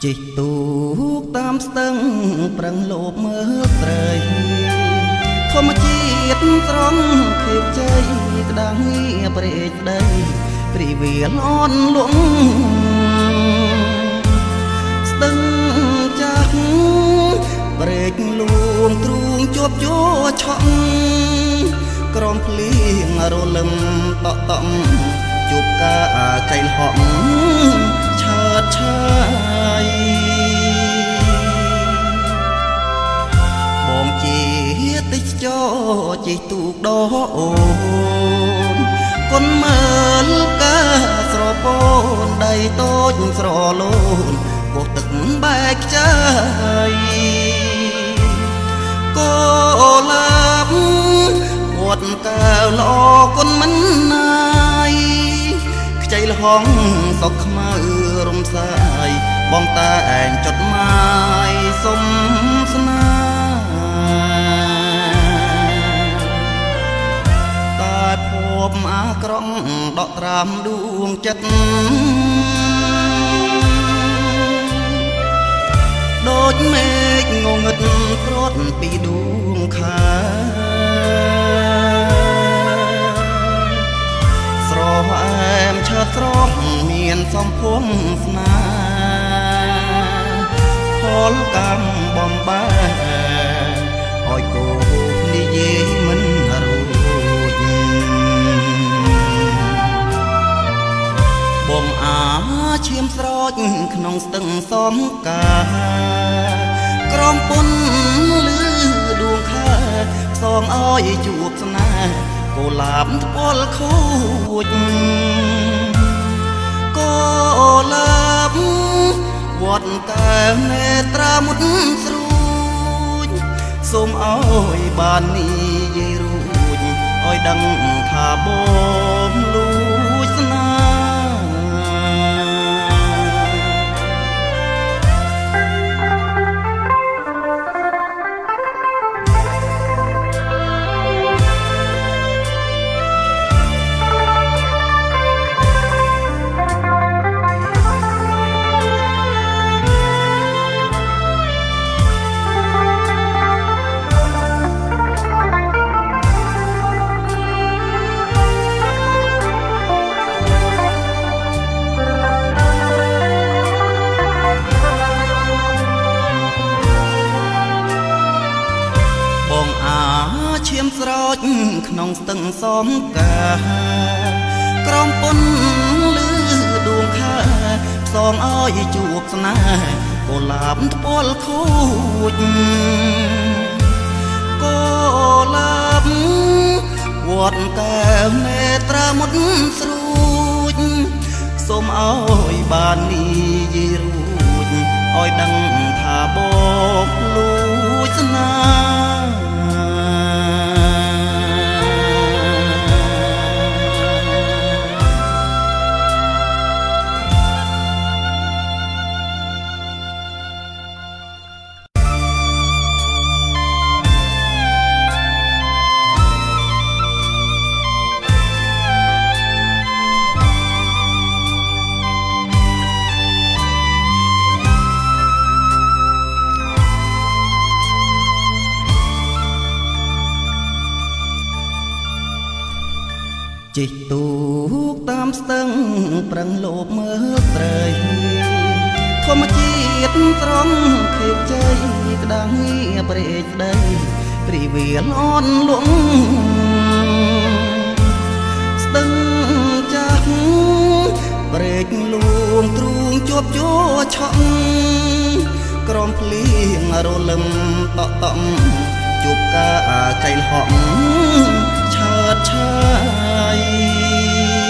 ជិះទូកតាមស្ទឹងប្រឹងលោបមើលត្រីធម្មជាតិស្រង់ខេបជ័យក្តាំងព្រែកប្តីព្រីវាលអនលងស្ទឹងចាស់ព្រែកលួងទ្រូងជាប់យោឆក់ក្រមភ្លៀងរលឹមតក់តក់ជួបកាចៃលហកឆើតឆាយបងជាតិចចោជិះទូកដោអូនគុនមើលកាស្រពោនដៃតូចស្រលូនកោះទឹកបែកខ្ចីកូលាបវត្តកែវល្អគុណមិនណាយខ្ចីលហងសក់ខ្មៅរំសាយបងតែឯងចុតម៉ាយសុំស្នាតែភពអាក្រក់ដកត្រាំដួងចិត្តដូចមេឃងងឹតព្រាត់ពីដួងខែស្រអែមឆើតស្រស់មានសំភងស្នេហ៍ផលកម្មបំបែឲ្យកូននិយាយមិនរួចបងអាឈាមស្រោចក្នុងស្ទឹងសំកាក្រមពុនលឺដួងខែផ្សងឲ្យជួបស្នេហ៍កូលាបថ្ពាល់ខូចកូលាបវត្តកែវនេត្រាមុតស្រួចសូមឲ្យបាននិយាយរួចឲ្យដឹងថាបងលួចស្នេហ៍ឈាមស្រោចក្នុងស្ទឹងសំកាក្រមពុនលឺដួងខែផ្សងឲ្យជួបស្នេហ៍កូលាបថ្ពាល់ខូចកូលាបវត្តកែវនេត្រាមុតស្រួចសូមឲ្យបាននិយាយរួចឲ្យដឹងថាបងលួចស្នេហ៍ជិះទូកតាមស្ទឹងប្រឹងលោបមើលត្រីធម្មជាតិស្រង់ខេបជ័យក្តាំងព្រែកប្តីព្រីវាលអនលងស្ទឹងចាស់ព្រែកលួងទ្រូងជាប់យោឆក់ក្រមភ្លៀងរលឹមតក់តក់ជួបកាចៃលហកឆើតឆាយ